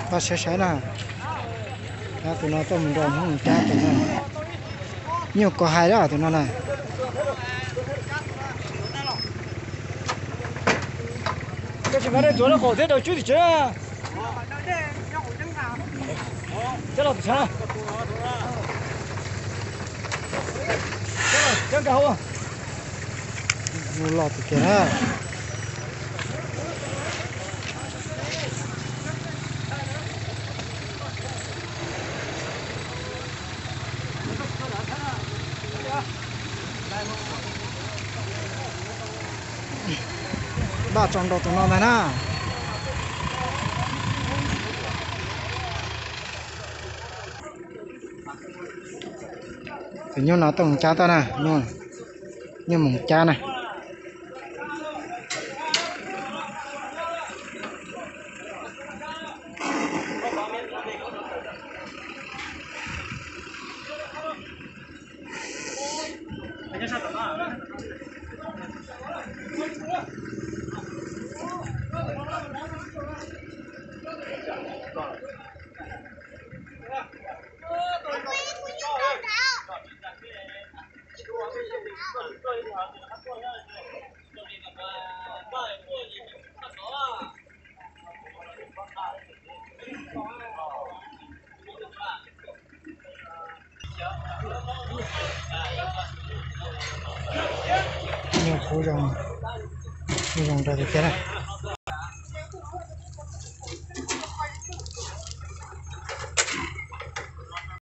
Pab saib saib na, tus no tuaj mus nrog Hmoob Moos Cab tus no, nyuj kos hais lawm tus no na. Koj tsis nqa dej tuav lub qaum thiab rau cub tim tsev. Cab los tim tsev na. Cab nkag hauv. Los tim kiag na. Npaj tso nrau tus no ntag na. Tus nyuj no tuaj mus cab tau na, nyuj mus cab na. Nyuj qhuav zoo, nyuj zoo rau tiag tiag na.